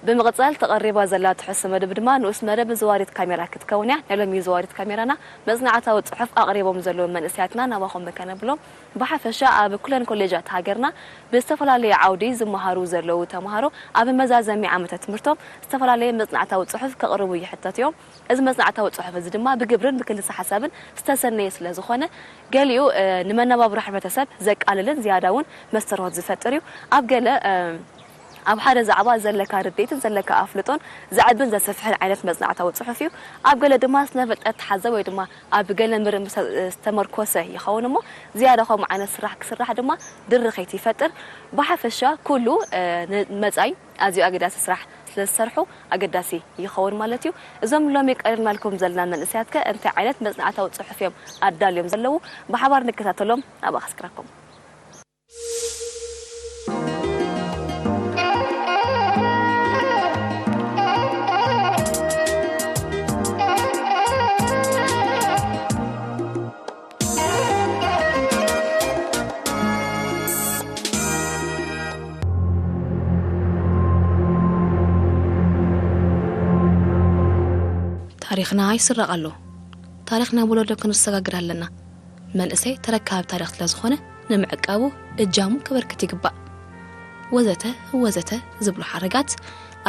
ብምቕጻል ተቐሪባ ዘላ ትሕዝቶ መደብ ድማ ንኡስ መደብ ዘዋሪት ካሜራ ክትከውን እያ። ናይ ሎሚ ዘዋሪት ካሜራና መጽናዕታዊ ጽሑፍ ኣቕሪቦም ዘለዉ መንእሰያትና ናባኹም ከነብሎም። ብሓፈሻ ኣብ ኩለን ኮሌጃት ሃገርና ብዝተፈላለየ ዓውዲ ዝመሃሩ ዘለዉ ተምሃሮ ኣብ መዛዘሚ ዓመተ ትምህርቶም ዝተፈላለየ መጽናዕታዊ ጽሑፍ ከቕርቡ ይሕተቱ እዮም። እዚ መጽናዕታዊ ጽሑፍ እዚ ድማ ብግብርን ብክልሰ ሓሳብን ዝተሰነየ ስለ ዝኾነ ገሊኡ፣ እ፣ ንመነባብሮ ሕብረተሰብ ዘቃልልን ዝያዳ እውን መስተርሆት ዝፈጥር እዩ። ኣብ ገለ፣ እ፣ ኣብ ሓደ ዛዕባ ዘለካ ርድኢትን ዘለካ ኣፍልጦን ዘዕብን ዘስፍሕን ዓይነት መጽናዕታዊ ጽሑፍ እዩ። ኣብ ገለ ድማ ስነ ፍልጠት ተሓዘ ወይ ድማ ኣብ ገለ ምርምር ዝተ-፣ ዝተመርኮሰ ይኸውን እሞ ዝያዳ ከምኡ ዓይነት ስራሕ ክስራሕ ድማ ድርኺት ይፈጥር። ብሓፈሻ ኩሉ፣ እ፣ ንመጻኢ ኣዝዩ ኣገዳሲ ስራሕ ስለ ዝሰርሑ ኣገዳሲ ይኸውን ማለት እዩ። እዞም ሎሚ ቀሪብናልኩም ዘለና መንእሰያት ከ እንታይ ዓይነት መጽናዕታዊ ጽሑፍ እዮም ኣዳልዮም ዘለዉ? ብሓባር ንከታተሎም። ናብኣ ከስክረኩም። ታሪኽና ይስረቕ ኣሎ። ታሪኽና ወለዶ ክንሰጋግር ኣለና። መንእሰይ ተረካቢ ታሪኽ ስለ ዝኾነ ንምዕቃቡ እጃሙ ከበርክት ይግባእ። ወዘተ ወዘተ ዝብሉ ሓረጋት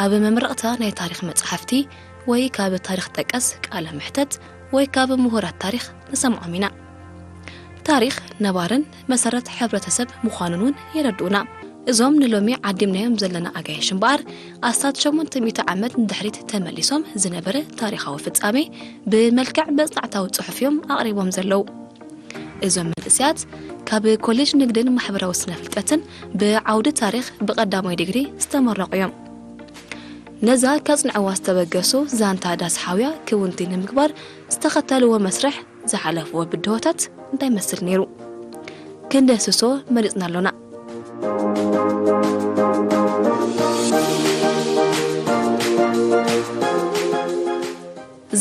ኣብ መምረቕታ ናይ ታሪኽ መጻሕፍቲ ወይ ካብ ታሪኽ ጠቀስ ቃለ መሕተት ወይ ካብ ምሁራት ታሪኽ ንሰምዖም ኢና። ታሪኽ ነባርን መሰረት ሕብረተሰብ ምዃኑን እውን የረድኡና። እዞም ንሎሚ ዓዲምናዮም ዘለና ኣጋይሽ እምበኣር ኣስታት ሸሞንተ ሚእቲ ዓመት ንድሕሪት ተመሊሶም ዝነበረ ታሪኻዊ ፍጻሜ ብመልክዕ መጽናዕታዊ ጽሑፍ እዮም ኣቕሪቦም ዘለዉ። እዞም መንእሰያት ካብ ኮሌጅ ንግድን ማሕበራዊ ስነ ፍልጠትን ብዓውዲ ታሪኽ ብቐዳማይ ዲግሪ ዝተመረቑ እዮም። ነዛ ከጽንዕዋ ዝተበገሱ ዛንታ ዳስ ሓውያ ክውንቲ ንምግባር ዝተኸተልዎ መስርሕ ዝሓለፍዎ ብድሆታት እንታይ መስል ነይሩ? ክንደስሶ መሪጽና ኣሎና።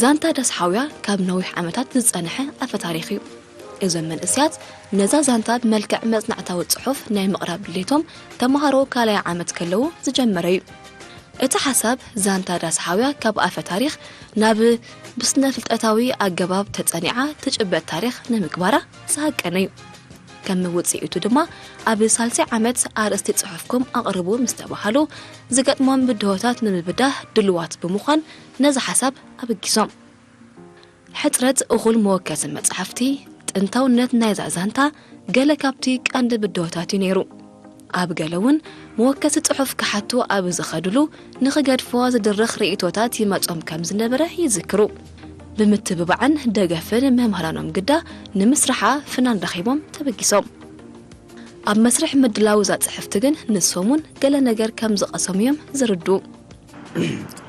ዛንታ ዳስ ሓውያ ካብ ነዊሕ ዓመታት ዝጸንሐ ኣፈ ታሪኽ እዩ። እዞም መንእሰያት ነዛ ዛንታ ብመልክዕ መጽናዕታዊ ጽሑፍ ናይ ምቕራብ ድሌቶም ተመሃሮ ካልኣይ ዓመት ከለዉ ዝጀመረ እዩ። እቲ ሓሳብ ዛንታ ዳስ ሓውያ ካብ ኣፈ ታሪኽ ናብ ብስነ ፍልጠታዊ ኣገባብ ተጸኒዓ ትጭበጥ ታሪኽ ንምግባራ ዝሃቀነ እዩ። ከም ውጽኢቱ ድማ ኣብ ሳልሳይ ዓመት ኣርእስቲ ጽሑፍኩም ኣቕርቡ ምስ ተባሃሉ ዝገጥሞም ብድሆታት ንምብዳህ ድልዋት ብምዃን ነዚ ሓሳብ ኣበጊሶም። ሕጽረት እኹል መወከሲ መጻሕፍቲ፣ ጥንታውነት ናይዛ ዛንታ ገለ ካብቲ ቀንዲ ብድሆታት እዩ ነይሩ። ኣብ ገለ እውን መወከሲ ጽሑፍ ክሓቱ ኣብ ዝኸድሉ ንኽገድፍዋ ዝድርኽ ርእይቶታት ይመጾም ከም ዝነበረ ይዝክሩ። ብምትብባዕን ደገፍን መምህራኖም ግዳ ንምስርሓ ፍናን ረኺቦም ተበጊሶም። ኣብ መስርሕ ምድላው እዛ ጽሕፍቲ ግን ንሶም እውን ገለ ነገር ከም ዝቐሰሙ እዮም ዝርድኡ።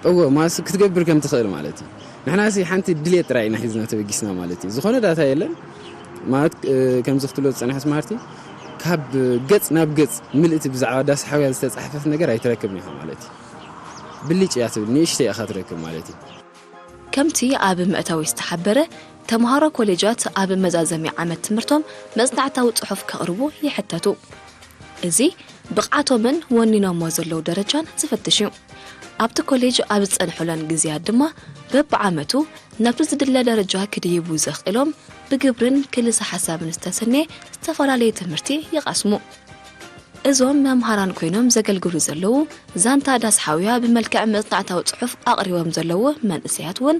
እወ፣ ማስ ክትገብር ከም ትኽእል ማለት እዩ። ንሕና ሲ ሓንቲ ድሌት ጥራይ ኢና ሒዝና ተበጊስና ማለት እዩ። ዝኾነ ዳታ የለን ማለት፣ እ፣ ከምዚ ክትብሎ ዝጸንሐ ስማርቲ ካብ ገጽ ናብ ገጽ ምልእቲ ብዛዕባ ዳስ ሓውያ ዝተጻሕፈት ነገር ኣይትረክብን ኢኻ ማለት እዩ። ብልጭ እያ ትብል፣ ንእሽተይ ኢኻ ትረክብ ማለት እዩ። ከምቲ ኣብ መእተዊ ዝተሓበረ፣ ተምሃሮ ኮሌጃት ኣብ መዛዘሚ ዓመት ትምህርቶም መጽናዕታዊ ጽሑፍ ከቕርቡ ይሕተቱ። እዚ ብቕዓቶምን ወኒኖሞ ዘለዉ ደረጃን ዝፍትሽ እዩ። ኣብቲ ኮሌጅ ኣብ ዝጸንሑለን ግዜያት ድማ በብዓመቱ ናብቲ ዝድለ ደረጃ ክድይቡ ዘኽእሎም ብግብርን ክልሰ ሓሳብን ዝተሰነየ ዝተፈላለየ ትምህርቲ ይቐስሙ። እዞም መምሃራን ኮይኖም ዘገልግሉ ዘለዉ ዛንታ ዳስ ሓውያ ብመልክዕ መጽናዕታዊ ጽሑፍ ኣቕሪቦም ዘለዉ መንእሰያት እውን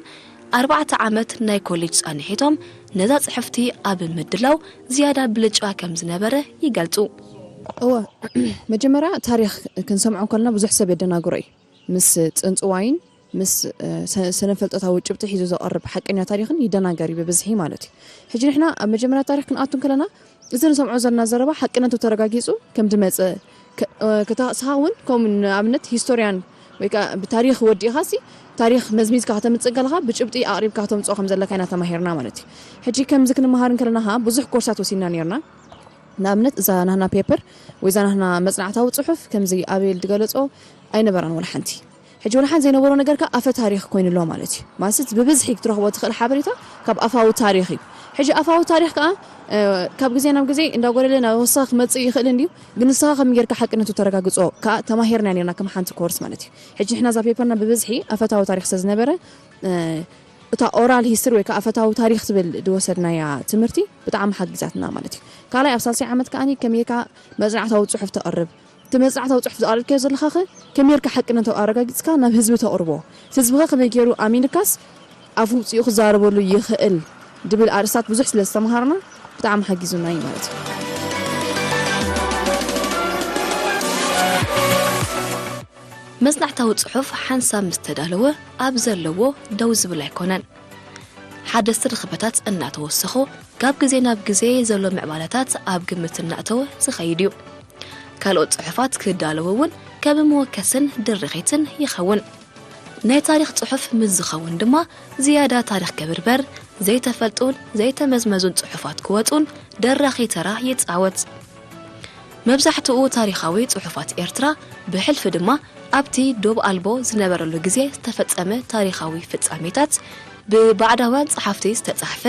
ኣርባዕተ ዓመት ናይ ኮሌጅ ጻንሒቶም ነዛ ጽሕፍቲ ኣብ ምድላው ዝያዳ ብልጫ ከም ዝነበረ ይገልጹ። እወ፣ መጀመርያ ታሪኽ ክንሰምዖ ከለና ብዙሕ ሰብ የደናግሮ እዩ። ምስ ጽንጽዋይን ምስ፣ እ፣ ሰ-፣ ስነ-ፍልጠታዊ ጭብጢ ሒዙ ዘቕርብ ሓቀኛ ታሪኽን ይደናገር እዩ ብብዝሒ ማለት እዩ። ሕጂ ንሕና ኣብ መጀመርያ ታሪኽ ክንኣቱ ከለና እዚ ንሰምዖ ዘለና ዘረባ ሓቅነቱ ተረጋጊጹ ከም ዝመጸ ከ-፣ እ፣ ክተቕስኻ እውን ከምኡ ንኣብነት ሂስቶርያን ወይ ከኣ ብታሪኽ ወዲእኻሲ ታሪኽ መዝሚዝካ ከተምጽእ ከለኻ ብጭብጢ ኣቕሪብካ ከተምጽኦ ከም ዘለካ ኢና ተማሂርና ማለት እዩ። ሕጂ ከምዚ ክንመሃር ከለና ኸኣ ብዙሕ ኮርሳት ወሲድና ነይርና። ንኣብነት እዛ ናህና ፔፐር ወይ እዛ ናህና መጽናዕታዊ ጽሑፍ ከምዚ ኣቤል ዝገለጾ ኣይነበራን ወላ ሓንቲ። ሕጂ ወላ ሓንቲ ዘይነበሮ ነገር ከኣ ኣፈ ታሪኽ ኮይኑ ኣሎ ማለት እዩ። ማለት ብብዝሒ ክትረኽቦ ትኽእል ሓበሬታ ካብ ኣፋዊ ታሪኽ እዩ። ሕጂ ኣፋዊ ታሪኽ ከኣ ካብ ግዜ ናብ ግዜ እንዳጎደለ ናብ ወሰኻ ክመጽእ ይኽእል እንድዩ። ግን ንስኻ ከም ጌርካ ሓቅነቱ ተረጋግጾ ከኣ ተማሂርና ኔርና ከም ሓንቲ ኮርስ ማለት እዩ። ሕጂ ንሕና እዛ ፔፐርና ብብዝሒ ኣፈታዊ ታሪኽ ስለ ዝነበረ እታ ኦራል ሂስትሪ ወይ ከዓ ኣፈታዊ ታሪኽ ትብል ዝወሰድናያ ትምህርቲ ብጣዕሚ ሓጊዛትና ማለት እዩ። ካልኣይ ኣብ ሳልሳይ ዓመት ከኣ ከመይ ጌርካ መጽናዕታዊ ጽሑፍ ተቕርብ፣ እቲ መጽናዕታዊ ጽሑፍ ዝቐረብካዮ ዘለኻኸ ከመይ ጌርካ ሓቅነቱ ኣረጋጊጽካ ናብ ህዝቢ ተቕርቦ፣ ህዝብኸ ከመይ ገይሩ ኣሚንካስ ኣፍ ውጽኡ ክዛረበሉ ይኽእል ድብል ኣርእስታት ብዙሕ ስለ ዝተምሃርና ብጣዕሚ ሓጊዙና እዩ ማለት እዩ። መጽናዕታዊ ጽሑፍ ሓንሳብ ምስ ተዳለወ ኣብ ዘለዎ ደው ዝብል ኣይኮነን። ሓደስቲ ርኽበታት እናተወሰኹ ካብ ግዜ ናብ ግዜ ዘሎ ምዕባለታት ኣብ ግምት እናእተወ ዝኸይድ እዩ። ካልኦት ጽሑፋት ክዳለዉ እውን ከም መወከስን ድርኺትን ይኸውን። ናይ ታሪኽ ጽሑፍ ምስ ዝኸውን ድማ ዝያዳ ታሪኽ ክብርበር፣ ዘይተፈልጡን ዘይተመዝመዙን ጽሑፋት ክወጹን ደራኺ ተራ ይጻወት። መብዛሕትኡ ታሪኻዊ ጽሑፋት ኤርትራ ብሕልፊ ድማ ኣብቲ ዶብ ኣልቦ ዝነበረሉ ግዜ ዝተፈጸመ ታሪኻዊ ፍጻሜታት ብባዕዳውያን ጸሓፍቲ ዝተጻሕፈ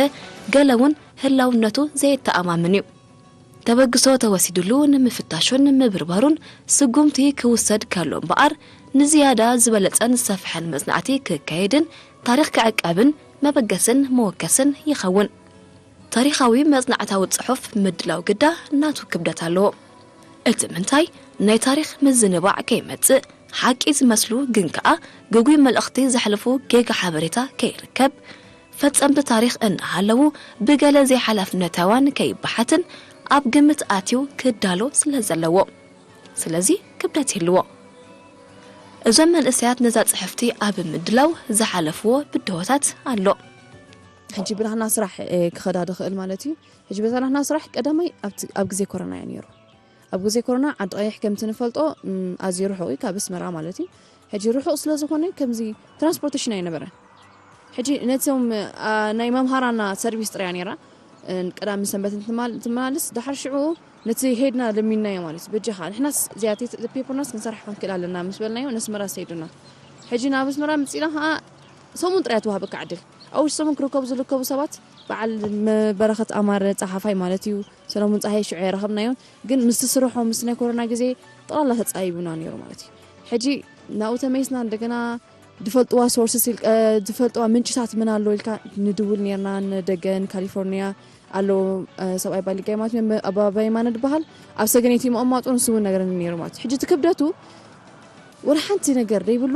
ገለ እውን ህላውነቱ ዘየተኣማምን እዩ። ተበግሶ ተወሲድሉ ንምፍታሹን ንምብርባሩን ስጉምቲ ክውሰድ ከሎ እምበኣር ንዝያዳ ዝበለጸን ዝሰፍሐን መጽናዕቲ ክካየድን ታሪኽ ክዕቀብን መበገስን መወከስን ይኸውን። ታሪኻዊ መጽናዕታዊ ጽሑፍ ምድላው ግዳ ናቱ ክብደት ኣለዎ። እቲ ምንታይ ናይ ታሪኽ ምዝንባዕ ከይመጽእ ሓቂ ዝመስሉ ግን ከኣ ግጉይ መልእኽቲ ዘሕልፉ ጌጋ ሓበሬታ ከይርከብ ፈጸምቲ ታሪኽ እናሃለዉ ብገለ ዘይሓላፍነታውያን ከይበሓትን ኣብ ግምት ኣትዩ ክዳሎ ስለ ዘለዎ ስለዚ ክብደት ይህልዎ። እዞም መንእሰያት ነዛ ጽሕፍቲ ኣብ ምድላው ዝሓለፍዎ ብድሆታት ኣሎ። ሕጂ ብናህና ስራሕ ክኸዳ ድኽእል ማለት እዩ። ሕጂ በታ ናህና ስራሕ ቀዳማይ ኣብ ግዜ ኮረና እያ ነይሩ። ኣብ ግዜ ኮሮና ዓዲ ቀይሕ ከምቲ ንፈልጦ ኣዝዩ ርሑቕ እዩ ካብ ኣስመራ ማለት እዩ። ሕጂ ርሑቕ ስለ ዝኾነ ከምዚ ትራንስፖርቴሽን ኣይነበረን። ሕጂ ነቶም ናይ መምሃራና ሰርቪስ ጥራያ ነይራ ቀዳምን ሰንበትን ትመላልስ። ደሓር ሽዑ ነቲ ሄድና ለሚንናዮ ማለት በጃኻ ንሕናስ እዚኣ ፔፐርናስ ክንሰርሕ ክንክእል ኣለና ምስ በልናዮ ነስመራ ሰይዱና። ሕጂ ናብ ኣስመራ ምፂና ከዓ ሰሙን ጥራያ ትዋህበካ ዕድል። ኣብ ውሽጢ ሰሙን ክርከቡ ዝርከቡ ሰባት በዓል በረኸት ኣማረ ፀሓፋይ ማለት እዩ ሰለሙን ፀሃየ ሽዑ የረኸብናዮን ግን ምስቲ ስርሖም ምስቲ ናይ ኮሮና ግዜ ጠቕላላ ተፃይቡና ነይሩ ማለት እዩ። ሕጂ ናብኡ ተመይስና እንደገና ዝፈልጥዋ ሶርስስ ዝፈልጥዋ ምንጭታት ምን ኣሎ ኢልካ ንድውል ነርና ንደገ ንካሊፎርኒያ ኣሎ ሰብኣይ ባሊጋይ ማለት ኣባባ የማነ ዝበሃል ኣብ ሰገነይቲ መቐማጡ ንሱ እውን ነገረኒ ነይሩ ማለት እዩ። ሕጂ እቲ ክብደቱ ወላ ሓንቲ ነገር ዘይብሉ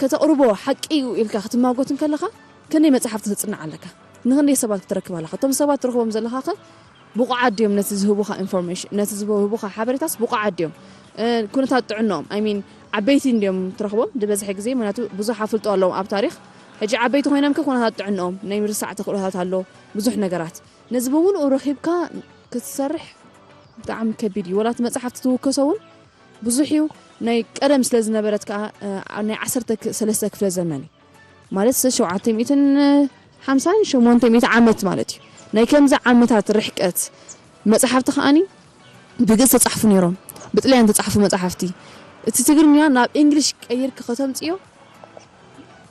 ከተቕርቦ ሓቂ እዩ ኢልካ ክትማጎት እንከለኻ ክንደይ መፅሓፍቲ ተፅንዕ ኣለካ ንክንደይ ሰባት ክትረክብ ኣለካ እቶም ሰባት ትረክቦም ዘለካ ከ ብቑዓት ድዮም ነቲ ዝህቡኻ ኢንፎርሜሽን ነቲ ዝህቡኻ ሓበሬታስ ብቑዓት ድዮም ኩነታት ጥዕንኦም ኣይ ሚን ዓበይቲ እንድዮም ትረኽቦም ዝበዝሐ ግዜ ምክንያቱ ብዙሕ ኣፍልጦ ኣለዎም ኣብ ታሪኽ ሕጂ ዓበይቲ ኮይኖም ከ ኩነታት ጥዕንኦም ናይ ምርሳዕ ተኽእሎታት ኣሎ ብዙሕ ነገራት ነዚ ብምሉኡ ረኺብካ ክትሰርሕ ብጣዕሚ ከቢድ እዩ ወላ እቲ መፅሓፍቲ ትውከሶ እውን ብዙሕ እዩ ናይ ቀደም ስለ ዝነበረት ከዓ ናይ ዓሰርተ ሰለስተ ክፍለ ዘመን እዩ ማለት ሸውዓተ ሚእትን ሓምሳን ሸሞንተ ሚእቲ ዓመት ማለት እዩ ናይ ከምዚ ዓመታት ርሕቀት መፅሓፍቲ ከዓኒ ብግእዝ ተፃሕፉ ነይሮም ብጥልያን ተፃሕፉ መፅሓፍቲ እቲ ትግርኛ ናብ እንግሊሽ ቀይርክ ከተምፅዮ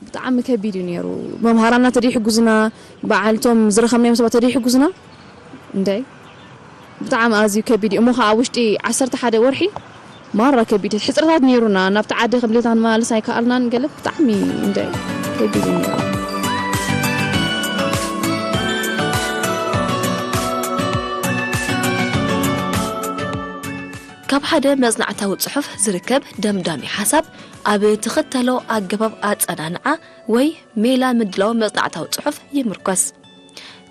ብጣዕሚ ከቢድ እዩ ነይሩ መምሃራና ተደይሕጉዝና በዓልቶም ዝረኸብናዮም ሰባት ተደይሕጉዝና እንደ ብጣዕሚ ኣዝዩ ከቢድ እዩ እሞ ከዓ ኣብ ውሽጢ ዓሰርተ ሓደ ወርሒ ማራ ከቢድ ሕፅረታት ነይሩና ናብቲ ዓዲ ከም ድሌትና ንመላለስ ኣይከኣልናን ገለ ብጣዕሚ እንደ ከቢድ እዩ ነይሩ ካብ ሓደ መጽናዕታዊ ጽሑፍ ዝርከብ ደምዳሚ ሓሳብ ኣብ ትኽተሎ ኣገባብ ኣጸናንዓ ወይ ሜላ ምድላው መጽናዕታዊ ጽሑፍ ይምርኮስ።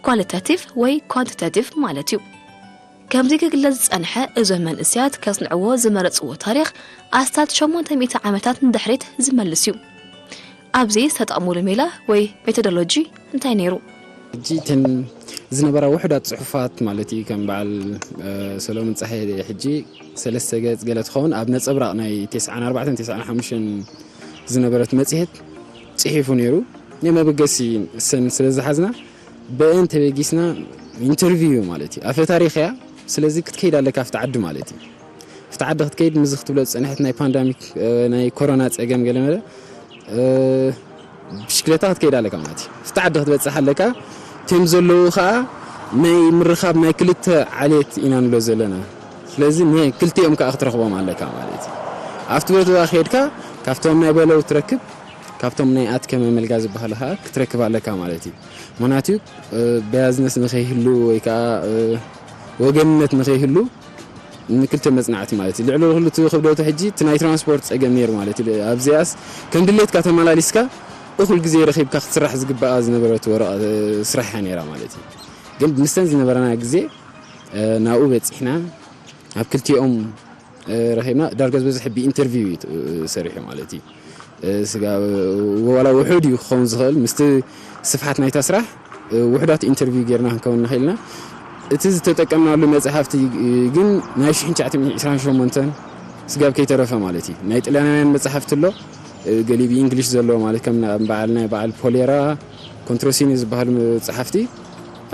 ኳሊታቲቭ ወይ ኳንቲታቲቭ ማለት እዩ። ከምዚ ክግለጽ ዝጸንሐ እዞም መንእሰያት ከጽንዕዎ ዝመረጽዎ ታሪኽ ኣስታት ሸሞንተ ሚእቲ ዓመታት ንድሕሪት ዝመልስ እዩ። ኣብዚ ዝተጠቕሙሉ ሜላ ወይ ሜቶዶሎጂ እንታይ ነይሩ? ሕጂ እተን ዝነበራ ውሑዳት ጽሑፋት ማለት እዩ ከም በዓል ሰሎሞን ጸሃየ ሕጂ ሰለስተ ገጽ ገለ ትኸውን ኣብ ነጸብራቕ ናይ ተስዓን ኣርባዕተን ተስዓን ሓሙሽተን ዝነበረት መጽሔት ጽሒፉ ነይሩ። ናይ መበገሲ ሰን ስለ ዝሓዝና ብአን ተበጊስና ኢንተርቪው እዩ ማለት እዩ። ኣፈ ታሪኽ እያ። ስለዚ ክትከይድ ኣለካ ኣብቲ ዓዲ ማለት እዩ። ኣብቲ ዓዲ ክትከይድ ምዚ ክትብሎ ዝጸንሐት ናይ ፓንዳሚክ ናይ ኮሮና ጸገም ገለ መለ ብሽክለታ ክትከይድ ኣለካ ማለት እዩ። ኣብቲ ዓዲ ክትበጽሕ ኣለካ። እቶም ዘለዉ ከዓ ናይ ምርኻብ ናይ ክልተ ዓሌት ኢና ንብሎ ዘለና። ስለዚ ንክልቲኦም ከዓ ክትረኽቦም ኣለካ ማለት እዩ። ኣብቲ ቦታ ከድካ ካብቶም ናይ በለው ትረክብ፣ ካብቶም ናይ ኣትከመ መልጋ ዝበሃሉ ከዓ ክትረክብ ኣለካ ማለት እዩ። ምክንያቱ ባያዝነስ ንከይህሉ ወይ ከዓ ወገንነት ንከይህሉ ንክልተ መጽናዕቲ ማለት እዩ። ልዕሊ ኩሉ እቲ ክብደቱ ሕጂ እቲ ናይ ትራንስፖርት ጸገም ነይሩ ማለት እዩ። ኣብዚኣስ ከም ድሌትካ ተመላሊስካ እኹል ግዜ ረኺብካ ክትስራሕ ዝግባኣ ዝነበረት ወረቐ ስራሕ እያ ነይራ ማለት እዩ። ግን ምስተን ዝነበረና ግዜ ናብኡ በጺሕና ኣብ ክልቲኦም ረኺብና። ዳርጋ ዝበዝሕ ብኢንተርቪው እዩ ሰሪሑ ማለት እዩ። ስጋ ዋላ ውሑድ እዩ ክኸውን ዝኽእል ምስቲ ስፍሓት ናይታ ስራሕ ውሑዳት ኢንተርቪው ጌርና ክንከውን ንኽእል ኢና። እቲ ዝተጠቀምናሉ መጽሓፍቲ ግን ናይ ሽሕን ትሽዓተ ሚእትን ዕስራን ሸሞንተን ስጋብ ከይተረፈ ማለት እዩ። ናይ ጥልያናውያን መጽሓፍቲ ኣሎ፣ ገሊኡ ብኢንግሊሽ ዘሎ ማለት ከም በዓል ናይ በዓል ፖሌራ ኮንትሮሲኒ ዝበሃሉ መጽሓፍቲ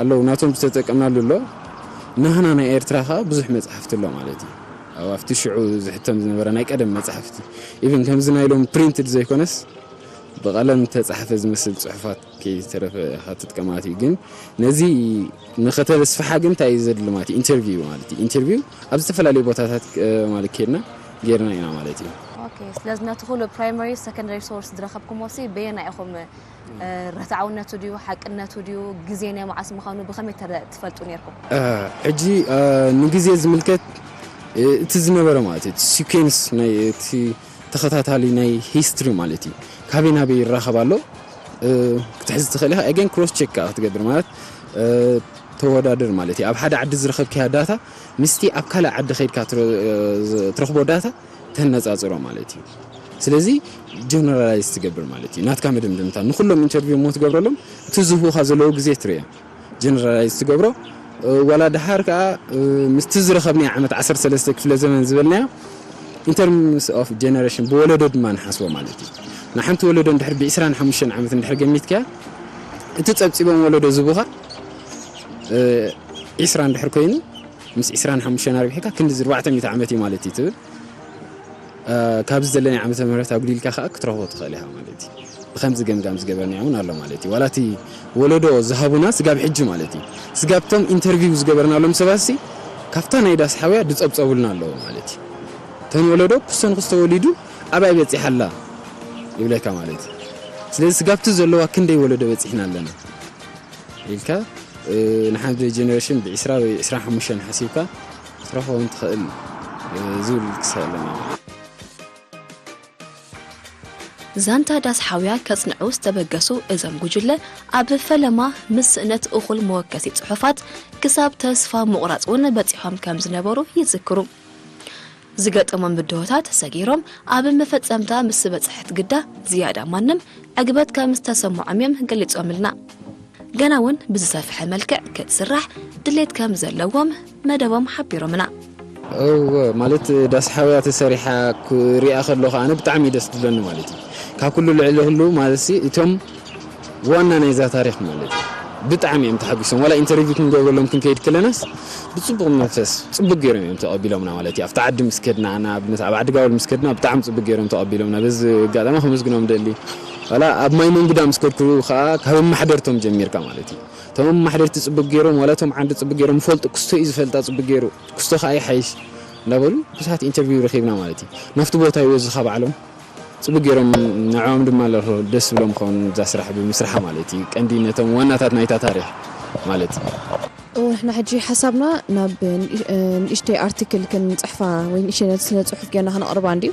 ኣለዉ። ናቶም ዝተጠቀምናሉ ኣሎ። ናህና ናይ ኤርትራ ከዓ ብዙሕ መጽሓፍቲ ኣሎ ማለት እዩ። ኣብ ኣብቲ ሽዑ ዝሕተም ዝነበረ ናይ ቀደም መጽሓፍቲ ኢቭን ከምዚ ናይ ሎም ፕሪንትድ ዘይኮነስ ብቐለም ተጻሕፈ ዝመስል ጽሑፋት ከይተረፈ ኢኻ ትጥቀማት እዩ። ግን ነዚ ንኸተስፍሓ ግን እንታይ እዩ ዘድሊ ማለት እዩ? ኢንተርቪው ማለት እዩ። ኢንተርቪው ኣብ ዝተፈላለዩ ቦታታት ማለት ከድና ጌርና ኢና ማለት እዩ። ኦኬ። ስለዚ ነቲ ኩሉ ፕራይመሪ ሰከንደሪ ሶርስ ዝረኸብኩሞ ሲ በየና ኢኹም ርትዓውነቱ ድዩ ሓቅነቱ ድዩ ግዜ ናይ መዓስ ምዃኑ ብኸመይ ትፈልጡ ነርኩም? ሕጂ ንግዜ ዝምልከት እቲ ዝነበረ ማለት እዩ። እቲ ሲኩዌንስ ናይ እቲ ተኸታታሊ ናይ ሂስትሪ ማለት እዩ። ካበይ ናበይ ይራኸብ ኣሎ ክትሕዝ ትኽእል ኢኻ። ኤገን ክሮስ ቸክ ከዓ ክትገብር ማለት ተወዳድር ማለት እዩ። ኣብ ሓደ ዓዲ ዝረኸብካያ ዳታ ምስቲ ኣብ ካልእ ዓዲ ከይድካ ትረኽቦ ዳታ ተነጻጽሮ ማለት እዩ። ስለዚ ጀነራላይዝ ትገብር ማለት እዩ። ናትካ መደምደምታ ንኩሎም ኢንተርቪው እሞ ትገብረሎም እቲ ዝህቡኻ ዘለዉ ግዜ ትርእዮ። ጀነራላይዝ ትገብሮ ዋላ ደሓር ከዓ ምስቲ ዝረኸብናዮ ዓመት ዓሰርተ ሰለስተ ክፍለ ዘመን ዝበልናዮ ኢንተርምስ ኦፍ ጀነሬሽን ብወለዶ ድማ ንሓስቦ ማለት እዩ። ንሓንቲ ወለዶ እንድሕር ብዒስራን ሓሙሽተን ዓመት እንድሕር ገሚትካያ እቲ ጸብጺቦም ወለዶ ዝቡኻ ዒስራ እንድሕር ኮይኑ ምስ ዒስራን ሓሙሽተን ኣርቢሕካ ክንዲ ኣርባዕተ ሚእቲ ዓመት እዩ ማለት እዩ ትብል። ካብዚ ዘለናዮ ዓመተ ምህረት ኣጉዲልካ ከዓ ክትረኽቦ ትኽእል ኢኻ ማለት እዩ። ብከምዚ ገምጋም ዝገበርናዮ እውን ኣሎ ማለት እዩ። ዋላ እቲ ወለዶ ዝሃቡና ስጋብ ሕጂ ማለት እዩ። ስጋብ እቶም ኢንተርቪው ዝገበርናሎም ሰባት ሲ ካብታ ናይ ዳስ ሓውያ ዝጸብጸቡልና ኣለዉ ማለት እዩ። እተን ወለዶ ክሰንኹ ዝተወሊዱ ኣባይ በጺሓ ኣላ ይብለካ ማለት እዩ። ስለዚ ስጋብቲ ዘለዋ ክንደይ ወለዶ በጺሕና ኣለና ኢልካ ንሓንቲ ጀነሬሽን ብዒስራ ወይ ዕስራን ሓሙሽተን ሓሲብካ ክትረኽቦም ትኽእል ዝብል ክሳይ ኣለና ማለት እዩ። ዛንታ ዳስ ሓውያ ከጽንዑ ዝተበገሱ እዞም ጉጅለ ኣብ ፈለማ ምስ ስእነት እኹል መወከሲ ጽሑፋት ክሳብ ተስፋ ምቑራጽ እውን በጺሖም ከም ዝነበሩ ይዝክሩ። ዝገጠሞም ብድሆታት ሰጊሮም ኣብ መፈጸምታ ምስ በጽሐት ግዳ ዝያዳ ማንም ዕግበት ከም ዝተሰምዖም እዮም ገሊጾምልና። ገና እውን ብዝሰፍሐ መልክዕ ክትስራሕ ድሌት ከም ዘለዎም መደቦም ሓቢሮምና። እወ ማለት ዳስ ሓውያ ተሰሪሓ ክሪኣ ከለኹ ኣነ ብጣዕሚ ደስ ድለኒ ማለት እዩ። ካብ ኩሉ ልዕሊ ኩሉ ማለት ሲ እቶም ዋና ናይዛ ታሪኽ ማለት እዩ። ብጣዕሚ እዮም ተሓጒሶም። ዋላ ኢንተርቪው ክንገብረሎም ክንከይድ ከለናስ ብጽቡቕ መንፈስ ጽቡቅ ገይሮም እዮም ተቐቢሎምና ማለት እዩ። ኣብቲ ዓዲ ምስ ከድና ንኣብነት ኣብ ዓዲ ጋውል ምስ ከድና ብጣዕሚ ጽቡቅ ገይሮም ተቐቢሎምና። በዚ ኣጋጣሚ ከመስግኖም ደሊ። ዋላ ኣብ ማይ መንጉዳ ምስ ከድኩ ከዓ ካብ ኣማሕደርቶም ጀሚርካ ማለት እዩ። እቶም ኣማሕደርቲ ጽቡቅ ገይሮም ዋላ እቶም ዓንዲ ጽቡቅ ገይሮም ይፈልጡ ክስቶ እዩ ዝፈልጣ ጽቡቅ ገይሩ ክስቶ ከዓ ይሓይሽ እንዳበሉ ብዙሓት ኢንተርቪው ረኺብና ማለት እዩ። ናብቲ ቦታ ይወዝኻ ባዕሎም ጽቡቅ ገይሮም ንዕኦም ድማ ኣለኹ ደስ ዝብሎም ክኸውን እዛ ስራሕ ብምስርሓ ማለት እዩ። ቀንዲ ነቶም ዋናታት ናይታ ታሪኽ ማለት እዩ። እወ ንሕና ሕጂ ሓሳብና ናብ ንእሽተይ ኣርቲክል ክንጽሕፋ ወይ ንእሽተይ ነቲ ስነ ጽሑፍ ጌርና ክነቕርባ እንድዩ።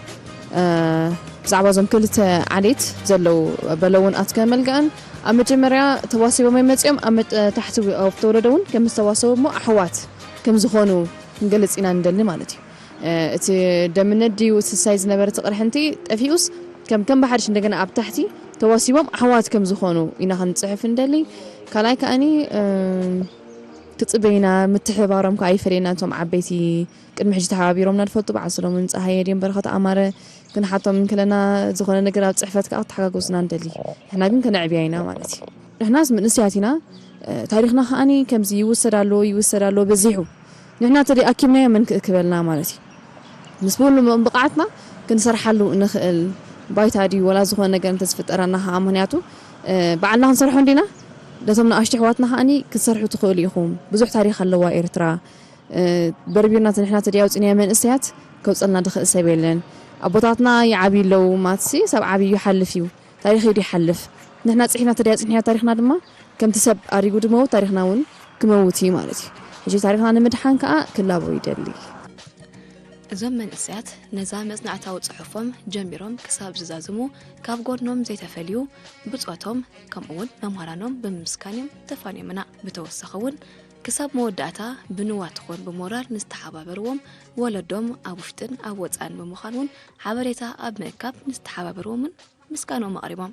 ብዛዕባ እዞም ክልተ ዓሌት ዘለዉ በለውን ኣትከ መልጋእን ኣብ መጀመርያ ተዋሲቦም ኣይመጽኦም ኣብ ታሕቲ ኣብቲ ወለዶ እውን ከም ዝተዋሰቡ እሞ ኣሕዋት ከም ዝኾኑ ክንገልጽ ኢና ንደሊ ማለት እዩ። እቲ ደምነት ድዩ ስሳይ ዝነበረ እቲ ቅርሕንቲ ጠፊኡስ ከም ከም ብሓድሽ እንደገና ኣብ ታሕቲ ተዋሲቦም ኣሕዋት ከም ዝኾኑ ኢና ክንጽሕፍ እንደሊ። ካልኣይ ከኣኒ ክጽበይና ምትሕባሮም ከዓ ይፈለየና። እቶም ዓበይቲ ቅድሚ ሕጂ ተሓባቢሮምና ዝፈልጡ በዓል ሰሎሞን ጸሃየ ድዮም በረኸት ኣማረ ክንሓቶም እንከለና ዝኾነ ነገር ኣብ ጽሕፈት ከዓ ክተሓጋገዙና ንደሊ። ንሕና ግን ከነዕብያ ኢና ማለት እዩ። ንሕናስ መንእሰያት ኢና። ታሪኽና ከኣኒ ከምዚ ይውሰድ ኣሎ ይውሰድ ኣሎ በዚሑ። ንሕና ተደይ ኣኪብናዮ መን ክእክበልና ማለት እዩ። ምስ ብሉ ብቕዓትና ክንሰርሓሉ እንኽእል ባይታ ድዩ ወላ ዝኾነ ነገር እንተዝፍጠረና ከዓ ምክንያቱ ባዕልና ክንሰርሖ እንዲና ነቶም ንኣሽቱ ኣሕዋትና ከዓኒ ክትሰርሑ ትኽእሉ ኢኹም። ብዙሕ ታሪኽ ኣለዋ ኤርትራ። በርቢርና ንሕና ተደይ ኣውፅንያ መንእሰያት ከውፀልና ድኽእል ሰብ የለን። ኣቦታትና ይዓብዩ ኣለዉ ማትሲ ሰብ ዓብዩ ይሓልፍ እዩ። ታሪኽ እዩ ይሓልፍ። ንሕና ፅሒፍና ተደይ ኣፅንሕና ታሪኽና ድማ ከምቲ ሰብ ኣሪጉ ድመውት ታሪኽና እውን ክመውት እዩ ማለት እዩ። ሕጂ ታሪኽና ንምድሓን ከዓ ክላቦ ይደሊ። እዞም መንእሰያት ነዛ መጽናዕታዊ ጽሑፎም ጀሚሮም ክሳብ ዝዛዝሙ ካብ ጎድኖም ዘይተፈልዩ ብጾቶም ከምኡውን መምሃራኖም ብምምስካን እዮም ተፋንዮምና። ብተወሳኺ እውን ክሳብ መወዳእታ ብንዋት ኾን ብሞራል ንዝተሓባበርዎም ወለዶም ኣብ ውሽጥን ኣብ ወፃእን ብምዃን እውን ሓበሬታ ኣብ ምእካብ ንዝተሓባበርዎምን ምስጋኖም ኣቕሪቦም።